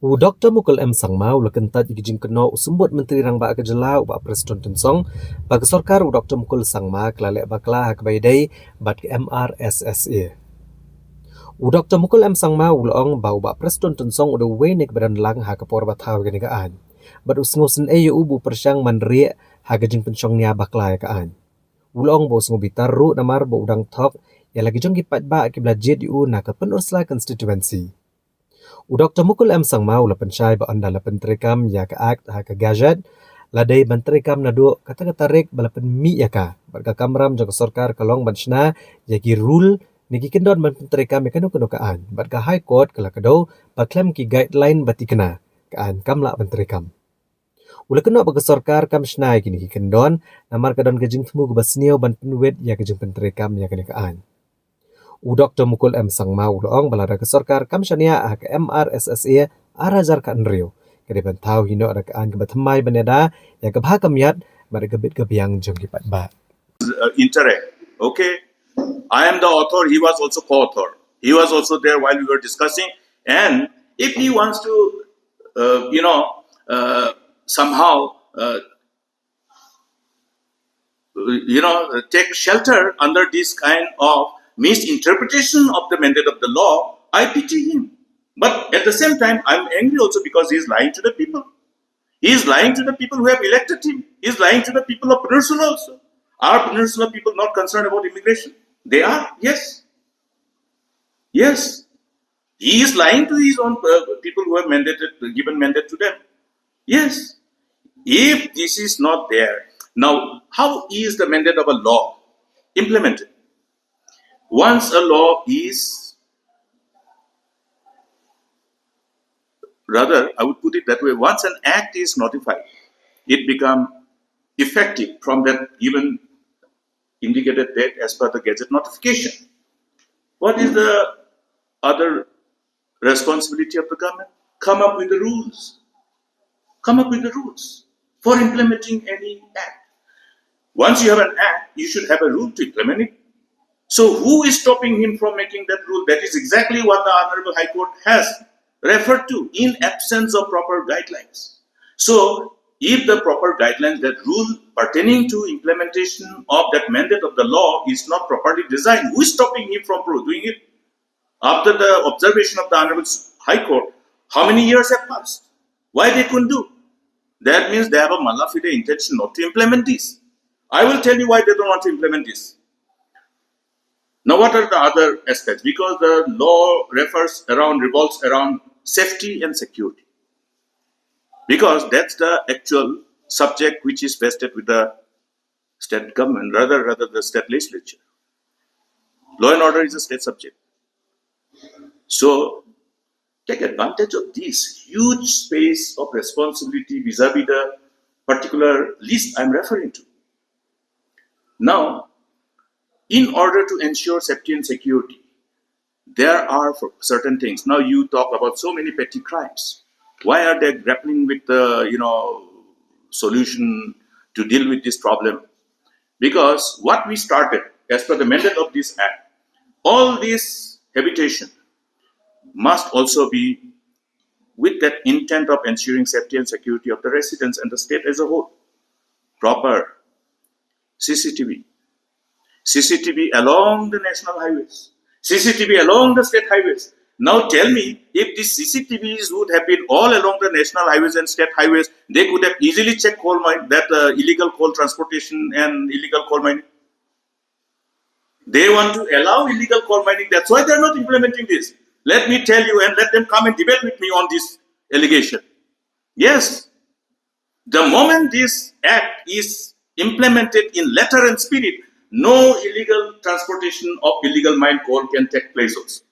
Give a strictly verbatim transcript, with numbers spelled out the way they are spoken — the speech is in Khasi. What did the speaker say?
U Doktor Mukul M Sangma u la kyntait ïa ki jingkynnoh u Symbud Myntri Rangbah ka jylla u Bah Prestone Tynsong ba ka sorkar u Doktor Mukul Sangma ka la leh bakla ha kaba ïadei bad ka M R S S A. U Doktor Mukul M Sangma u la ong ba u Bah Prestone Tynsong u dei uwei na kiba don lang ha ka por ba thaw ïa kane ka aiñ bad u sngewsynei ïa u ba u pyrshang ban rieh ha ka jingpynshong nia bakla ïa ka aiñ. U la ong ba u sngewbitar ruh namar ba u dang thok ïa la ki jong ki paidbah kiba la jied ïa u na ka Pynursla constituency. U Doktor Mukul M Sangma u la pynshai ba ynda la pyntreikam ïa ka Act ha ka Gazette, la dei ban treikam naduh kata ka tarik ba la pynmih ïa ka bad ka kamram jong ka sorkar ka long ban shna ïa ki rule ne ki kyndon ban pyntreikam ïa kano kano ka aiñ bad ka High Court ka la kdew ba khlem ki guideline ba thikna ka aiñ kam lah ban treikam. U la kynnoh ba ka sorkar kam shna ïa kine ki kyndon namar ka don ka jingthmu kaba sniew ban pynwit ïa ka jingpyntreikam ïa kane ka aiñ. U Doktor Mukul M Sangma u la ong ba lada ka sorkar kam shaniah ha ka M R S S A ar hajar khathynriew, ka dei ban thaw hi noh da ka aiñ kaba thymmai ban ïada ïa ka bha ka miat bad ka bit ka biang jong ki paidbah. Uh, interact. Okay, I am the author. He was also co-author. He was also there while we were discussing. And if he wants to, uh, you know, uh, somehow, uh, you know, take shelter under this kind of misinterpretation of the mandate of the law, I pity him. But at the same time, I'm angry also because he is lying to the people. He is lying to the people who have elected him. He is lying to the people of Peninsula also. Are Peninsula people not concerned about immigration? They are, yes. Yes. He is lying to his own uh, people who have mandated, given mandate to them. Yes. If this is not there, now how is the mandate of a law implemented? Once a law is, rather, I would put it that way, once an act is notified, it become effective from that given indicated date as per the gazette notification. What is the other responsibility of the government? Come up with the rules. Come up with the rules for implementing any act. Once you have an act, you should have a rule to implement it. So who is stopping him from making that rule? That is exactly what the Honorable High Court has referred to in absence of proper guidelines. So if the proper guidelines, that rule pertaining to implementation of that mandate of the law is not properly designed, who is stopping him from pro- doing it? After the observation of the Honorable High Court, how many years have passed? Why they couldn't do? That means they have a mala fide intention not to implement this. I will tell you why they don't want to implement this. Now, what are the other aspects? Because the law refers around, revolves around safety and security. Because that's the actual subject which is vested with the state government, rather, rather the state legislature. Law and order is a state subject. So take advantage of this huge space of responsibility vis-a-vis the particular list I'm referring to. Now, in order to ensure safety and security, there are certain things. Now you talk about so many petty crimes. Why are they grappling with the, you know, solution to deal with this problem? Because what we started as per the mandate of this act, all this habitation must also be with that intent of ensuring safety and security of the residents and the state as a whole. Proper C C T V. C C T V along the national highways. C C T V along the state highways. Now tell me, if these C C T Vs would have been all along the national highways and state highways, they could have easily checked coal mine, that uh, illegal coal transportation and illegal coal mining. They want to allow illegal coal mining. That's why they're not implementing this. Let me tell you and let them come and debate with me on this allegation. Yes, the moment this act is implemented in letter and spirit, no illegal transportation of illegal mine coal can take place also.